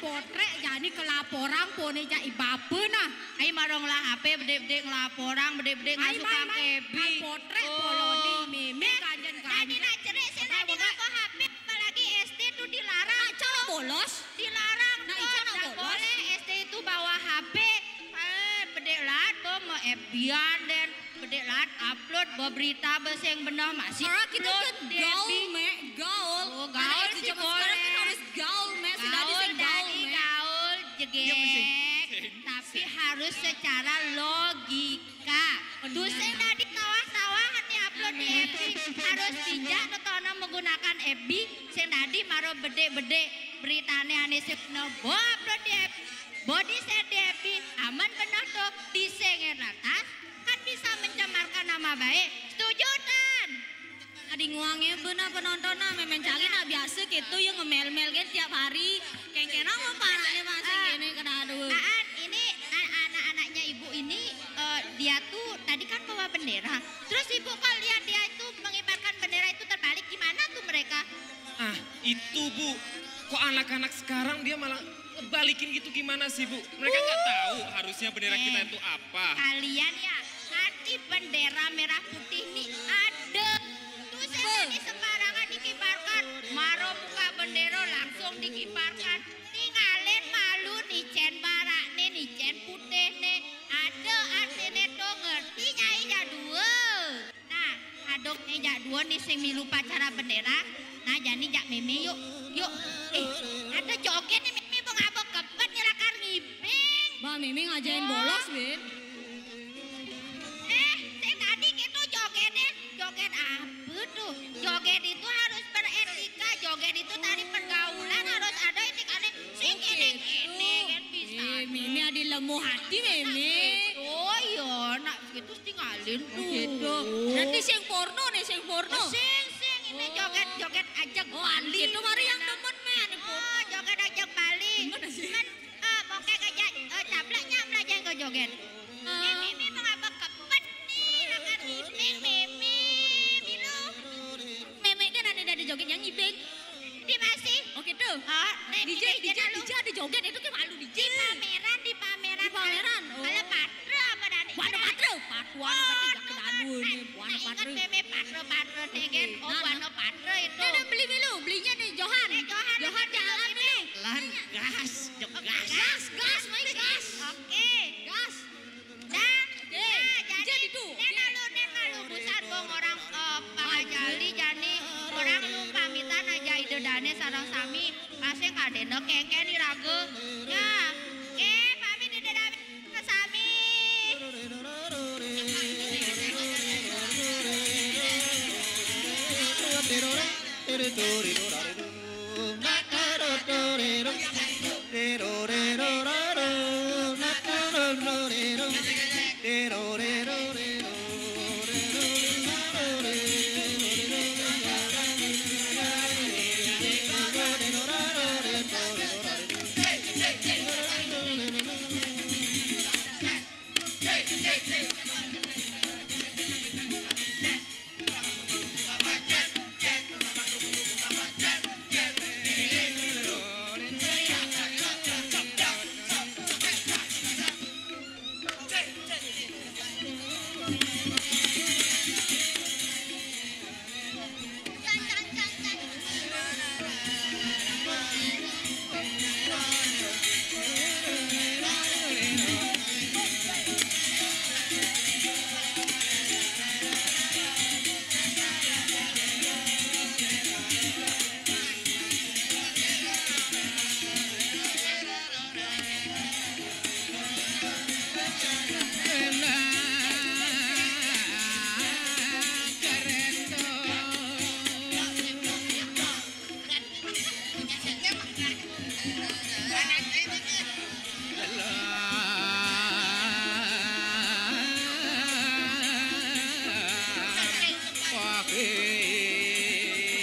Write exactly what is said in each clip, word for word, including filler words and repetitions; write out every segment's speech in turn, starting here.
Potrek jani kelaporang pone jak ibapa nah. Ai mara ngelah H P bedik-bedik ngelaporang, bedik-bedik ngasukan F B. Ai potrek poloni meme ganjen-ganjen. Tadi nak cerik sing tadi nganggo H P, apalagi S D tu dilarang. Nak cowok bolos? Dilarang. Nak ica nak bolos? Boleh S D itu bawa H P. Eh, bedik lat bo me F B-an den. Bedik lat upload beberita besing beneh masih. Ora kita upload kan gaul, Mek, gaul. Oh, gaul sih boleh. Harus gaul, Mek, sing dadi sing gaul, Mek. Gaul, jegek. Tapi harus secara logika. Tuh sing dadi sawah-sawahan nih upload di F B. Harus bijak nonton menggunakan F B. Sing dadi maro bedik-bedik beritane ane sing beneh bo upload di F B. Bo di-share di F B. Amen beneh tuh di sing lantas. Kan bisa mencemarkan nama baik. Setuju, Tan? Adi nguange bener penonton nah, memen cali nak biasa gitu ya ngemel-mel kan tiap hari. Kengkena apa anaknya masih gini kena aduh. Aan, ini a- anak-anaknya ibu ini eh, dia tuh tadi kan bawa bendera. Terus ibu kok lihat dia itu mengibarkan bendera itu terbalik, gimana tuh mereka? Ah, itu, Bu. Kok anak-anak sekarang dia malah balikin gitu gimana sih, Bu? Mereka nggak tahu harusnya bendera kita itu apa. Kalian ya, nanti bendera merah putih nih ada. Tuh saya di sembarangan dikibarkan. Maro buka bendera langsung dikibarkan. Tinggalin malu nih cen barak nih, nih cen putih nih. Ada artine tuh ngerti nyai jadua. Nah, aduk nih jak dua nih sing milu upacara bendera. Nah, jani jak meme yuk. Yuk. Eh, ada joget nih meme bengabek kepet nyerakar ngibing. Bah, meme ngajain bolos, Win. Eh, sing tadi gitu joget deh. Joget apa tuh? Joget itu harus beretika. Joget itu tari pergaulan harus ada etikane. Sing kene-kene kan bisa. Eh, meme ada lemah hati, meme. Oh iya, nak gitu tinggalin tuh. Oh, gitu. Berarti sing porno nih, sing porno. Oh, sing, sing, ini joget-joget ajak Bali. Oh, anu itu mari yang demen, men. Oh, joget ajak Bali. Gimana sih? Men, eh, mongke aja, eh, caplaknya belajar ke joget. Eh, meme mengapa kepet nih, rakan ngibing, meme, milu. Meme kan ada dari joget yang ngibing. Di masih? Oh, gitu. Oh, DJ, DJ, DJ ada joget itu kan malu DJ. Di pameran, di pameran. Di pameran. Oh. Kalau patra apa dan? Buana patra. Patuan berarti gak kedadu ini. Buana patra. Ingat meme patra-patra nih kan. Oh, buana patra itu. Nah, nah, beli milu, belinya nih Johan. Eh, Johan, Johan jalan milu. Lan gas, jok gas. Gas, gas, main gas. Oke. Gas. Dah, nah, jadi, nen malu, nen malu, busan bong orang, eh, pangajali jani, orang lu pamitan aja ide dane sareng sami, masih kadene kengken iraga. Nah, oke, pamit ide dane sami.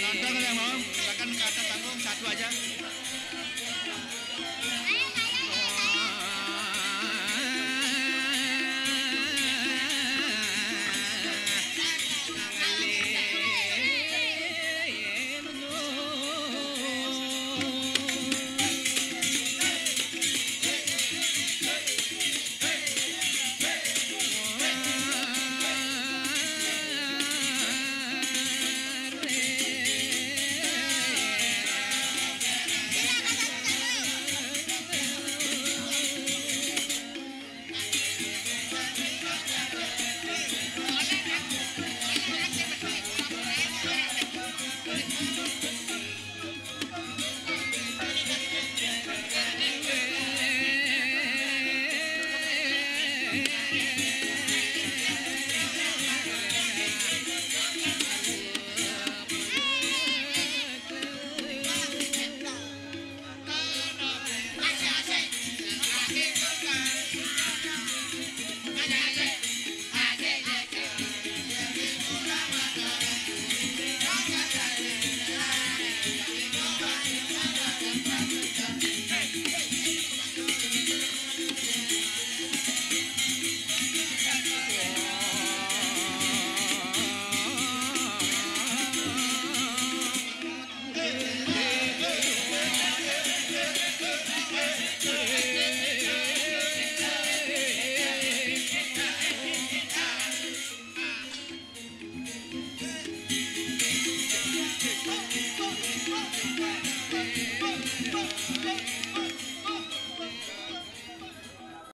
Penonton yang mau, silakan ke atas panggung, satu aja.